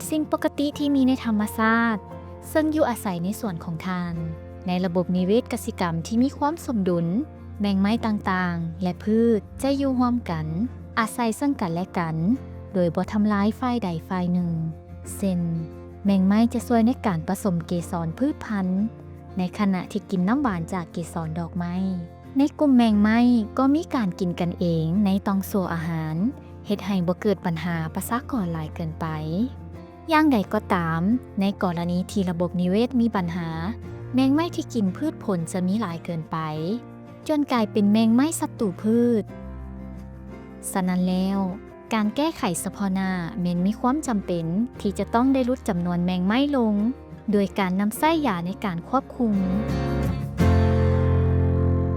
ສິ່ງປົກກະຕິທີ່ມີໃນທຳມະຊາດ ເຊິ່ງຢູ່ອາໄສໃນສວນຂອງທ່ານ. ໃນລະບົບນິເວດກະສິກຳທີ່ມີຄວາມສົມດຸນ, ແມງໄມ້ຕ່າງໆ ແລະ ພືດຈະຢູ່ຮ່ວມກັນ, ອາໄສເຊິ່ງກັນແລະກັນ ໂດຍບໍ່ທຳລາຍຝ່າຍໃດຝ່າຍໜຶ່ງ. ເຊັ່ນ, ແມງໄມ້ຈະຊ່ວຍໃນການປະສົມເກສອນພືດພັນ ໃນຂະນະທີ່ກິນນ້ຳຫວານຈາກເກສອນດອກໄມ້. ໃນກຸ່ມແມງໄມ້ກໍມີການກິນກັນເອງໃນຕ່ອງໂສ້ອາຫານ, ເຮັດໃຫ້ບໍ່ເກີດບັນຫາປະຊາກອນຫຼາຍເກີນໄປ. ຢ່າງໃດກໍຕາມ, ໃນກໍລະນີທີ່ລະບົບນິເວດມີບັນຫາ, ແມງໄມ້ທີ່ກິນພືດຜົນຈະມີຫຼາຍເກີນໄປ, ຈົນກາຍເປັນແມງໄມ້ສັດຕູພືດ. ສະນັ້ນແລ້ວ, ການແກ້ໄຂສະເພາະໜ້າແມ່ນມີຄວາມຈຳເປັນທີ່ຈະຕ້ອງໄດ້ຫຼຸດຈຳນວນແມງໄມ້ລົງ ໂດຍການນຳໃຊ້ຢາໃນການຄວບຄຸມ.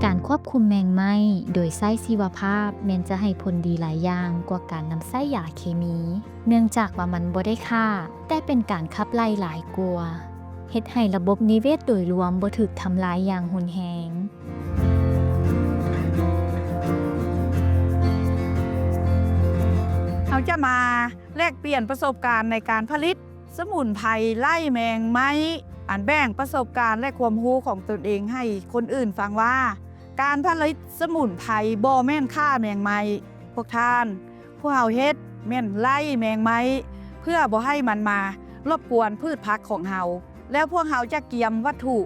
ການຄວບຄຸມແມງໄມ້ໂດຍໃຊ້ຊີວະພາບແມ່ນຈະໃຫ້ຜົນດີຫຼາຍຢ່າງກວ່າການນຳໃຊ້ຢາເຄມີ, ເນື່ອງຈາກວ່າມັນບໍ່ໄດ້ຂ້າ, ແຕ່ເປັນການຂັບໄລ່ຫຼາຍກວ່າ, ເຮັດໃຫ້ລະບົບນິເວດໂດຍລວມບໍ່ຖືກທຳລາຍຢ່າງຮຸນແຮງ. ເຮົາຈະມາແລກປ່ຽນປະສົບການໃນການຜະລິດສະໝຸນໄພໄລ່ແມງໄມ້, ອັນແບ່ງປະສົບການ ແລະ ຄວາມຮູ້ຂອງຕົນເອງໃຫ້ຄົນອື່ນຟັງວ່າ ການຜະລິດສະໝຸນໄພບໍ່ແມ່ນຂ້າແມງໄມ້. ພວກທ່ານ, ພວກເຮົາເຮັດແມ່ນໄລ່ແມງໄມ້ ເພື່ອບໍ່ໃຫ້ມັນມາລົບກວນພືດຜັກຂອງເຮົາ. ແລ້ວພວກເຮົາຈະກຽມວັດຖຸ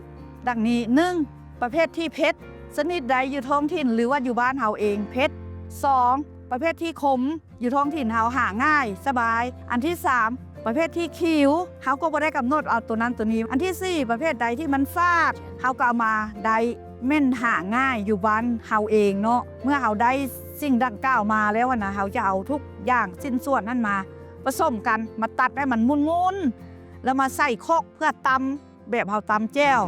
ດັ່ງນີ້, ໜຶ່ງ ປະເພດທີ່ເຜັດ, ຊະນິດໃດຢູ່ທ້ອງຖິ່ນ ຫຼືວ່າຢູ່ບ້ານເຮົາເອງເຜັດ. ສອງ ປະເພດທີ່ຂົມ, ຢູ່ທ້ອງຖິ່ນເຮົາຫາງ່າຍສະບາຍ. ອັນທີສາມ ປະເພດທີ່ຂີວ, ເຮົາກໍບໍ່ໄດ້ກຳນົດເອົາໂຕນັ້ນໂຕນີ້. ອັນທີສີ່ ປະເພດໃດທີ່ມັນຝາດ, ເຮົາກໍເອົາມາໄດ້, ແມ່ນຫາງ່າຍຢູ່ບ້ານເຮົາເອງເນາະ. ເມື່ອເຮົາໄດ້ສິ່ງດັ່ງກ່າວມາແລ້ວຫັ້ນນະ, ເຮົາຈະເອົາທຸກຢ່າງຊິ້ນສ່ວນນັ້ນມາປະສົມກັນ, ມາຕັດໃຫ້ມັນໝຸ່ນໆ ແລ້ວມາໃສ່ຄອກເພື່ອຕຳ ແບບເຮົາຕຳແຈ່ວ.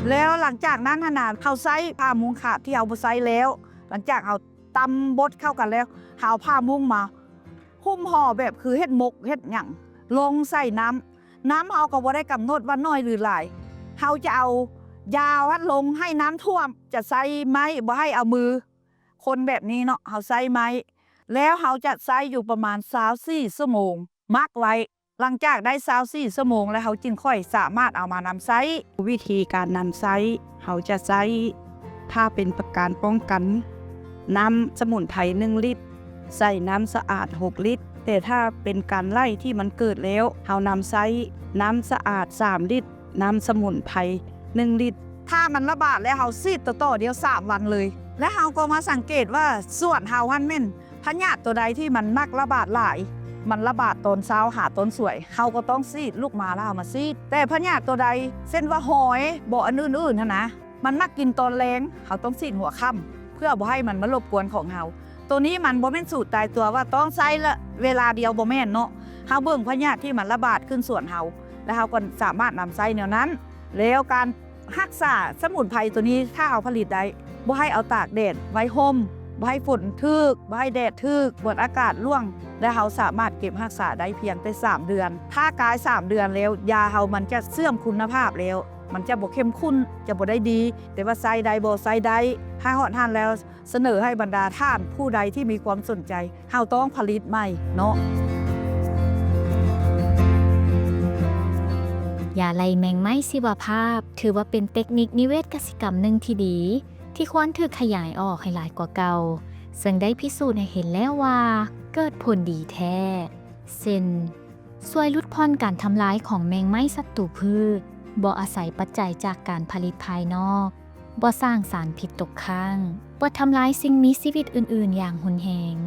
ແລ້ວຫຼັງຈາກນັ້ນຫັ້ນນະ, ເຮົາໃຊ້ຜ້າມຸງຂາດທີ່ເຮົາບໍ່ໃຊ້ແລ້ວ, ຫຼັງຈາກເຮົາຕຳບົດເຂົ້າກັນແລ້ວ, ເຮົາເອົາຜ້າມຸງມາຫຸ້ມຫໍ່ແບບຄືເຮັດໝົກເຮັດຫຍັງ, ລົງໃສ່ນ້ຳ. ນ້ຳເຮົາກໍບໍ່ໄດ້ກຳນົດວ່າໜ້ອຍຫຼືຫຼາຍ, ເຮົາຈະເອົາຢາວຫັ້ນລົງໃຫ້ນ້ຳຖ້ວມ, ຈະໃຊ້ໄມ້, ບໍ່ໃຫ້ເອົາມືຄົນແບບນີ້ເນາະ, ເຮົາໃຊ້ໄມ້. ແລ້ວເຮົາຈະໃຊ້ຢູ່ປະມານຊາວສີ່ຊົ່ວໂມງ, ໝັກໄວ້. ຫຼັງຈາກໄດ້ຊາວສີ່ຊົ່ວໂມງແລ້ວ ເຮົາຈຶ່ງຄ່ອຍສາມາດເອົາມານຳໃຊ້. ວິທີການນຳໃຊ້, ເຮົາຈະໃຊ້ຜ້າເປັນປະກັນປ້ອງກັນ, ນ້ຳສະໝຸນໄພໜຶ່ງລິດ, ໃສ່ນ້ຳສະອາດຫົກລິດ, ແຕ່ຖ້າເປັນການໄລ່ທີ່ມັນເກີດແລ້ວ, ເຮົານຳໃຊ້ນ້ຳສະອາດສາມລິດ, ນ້ຳສະໝຸນໄພໜຶ່ງລິດ. ຖ້າມັນລະບາດແລ້ວ ເຮົາສີດຕໍ່ໆດຽວສາມວັນເລີຍ. ແລະ ເຮົາກໍມາສັງເກດວ່າສວນເຮົາຫັ້ນແມ່ນ ພະຍາດຕົວໃດທີ່ມັນມັກລະບາດຫຼາຍ, ມັນລະບາດຕອນເຊົ້າຫາຕອນສວຍ, ເຮົາກໍຕ້ອງສີດ, ລຸກມາແລ້ວເຮົາມາສີດ. ແຕ່ພະຍາດຕົວໃດ ເຊັ່ນວ່າຫອຍ ບໍ່ ອັນອື່ນໆຫັ້ນນະ, ມັນມັກກິນຕອນແລງ, ເຮົາຕ້ອງສີດຫົວຄ່ຳ ເພື່ອບໍ່ໃຫ້ມັນມາລົບກວນຂອງເຮົາ. ໂຕນີ້ມັນບໍ່ແມ່ນສູດຕາຍຕົວວ່າຕ້ອງໃຊ້ລະເວລາດຽວ, ບໍ່ແມ່ນເນາະ. ເຮົາເບິ່ງພະຍາດທີ່ມັນລະບາດຂຶ້ນສວນເຮົາ ແລ້ວເຮົາກໍສາມາດນຳໃຊ້ແນວນັ້ນ. ແລ້ວການ ຮັກສາສະໝຸນໄພໂຕນີ້ ຖ້າເຮົາຜະລິດໄດ້, ບໍ່ໃຫ້ເອົາຕາກແດດ, ໄວ້ຮົ່ມ, ບໍ່ໃຫ້ຝົນຖືກ, ບໍ່ໃຫ້ແດດຖືກ, ບໍ່ໃຫ້ອາກາດຫຼວງ, ແລະ ເຮົາສາມາດເກັບຮັກສາໄດ້ພຽງແຕ່ສາມເດືອນ. ຖ້າກາຍສາມເດືອນແລ້ວ, ຢາເຮົາມັນຈະເສື່ອມຄຸນນະພາບແລ້ວ, ມັນຈະບໍ່ເຂັ້ມຂຸ້ນ, ຈະບໍ່ໄດ້ດີ, ແຕ່ວ່າໃຊ້ໄດ້ບໍ່? ໃຊ້ໄດ້. ຖ້າຮອດຫັ້ນແລ້ວ, ສະເໜີໃຫ້ບັນດາທ່ານຜູ້ໃດທີ່ມີຄວາມສົນໃຈ, ເຮົາຕ້ອງຜະລິດໃໝ່ເນາະ. ຢາໄລ່ແມງໄມ້ຊີວະພາບ ຖືວ່າເປັນເຕັກນິກນິເວດກະສິກຳໜຶ່ງທີ່ດີ ທີ່ຄວນຖືກຂະຫຍາຍອອກໃຫ້ຫຼາຍກວ່າເກົ່າ, ເຊິ່ງໄດ້ພິສູດໃຫ້ເຫັນແລ້ວວ່າເກີດຜົນດີແທ້. ເຊັ່ນ, ຊ່ວຍຫຼຸດຜ່ອນການທຳລາຍຂອງແມງໄມ້ສັດຕູພືດ, ບໍ່ອາໄສປັດໄຈຈາກການຜະລິດພາຍນອກ, ບໍ່ສ້າງສານພິດຕົກຄ້າງ, ບໍ່ທຳລາຍສິ່ງມີຊີວິດອື່ນໆຢ່າງຮຸນແຮງ.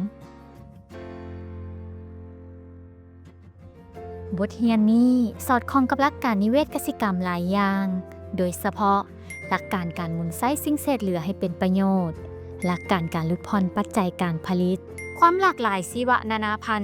ບົດຮຽນນີ້ສອດຄ່ອງກັບຫຼັກການນິເວດກະສິກຳຫຼາຍຢ່າງ, ໂດຍສະເພາະຫຼັກການການໝູນໃຊ້ສິ່ງເສດເຫຼືອໃຫ້ເປັນປະໂຫຍດ, ຫຼັກການການຫຼຸດຜ່ອນປັດໄຈການຜະລິດ, ຄວາມຫຼາກຫຼາຍຊີວະນານາພັນ,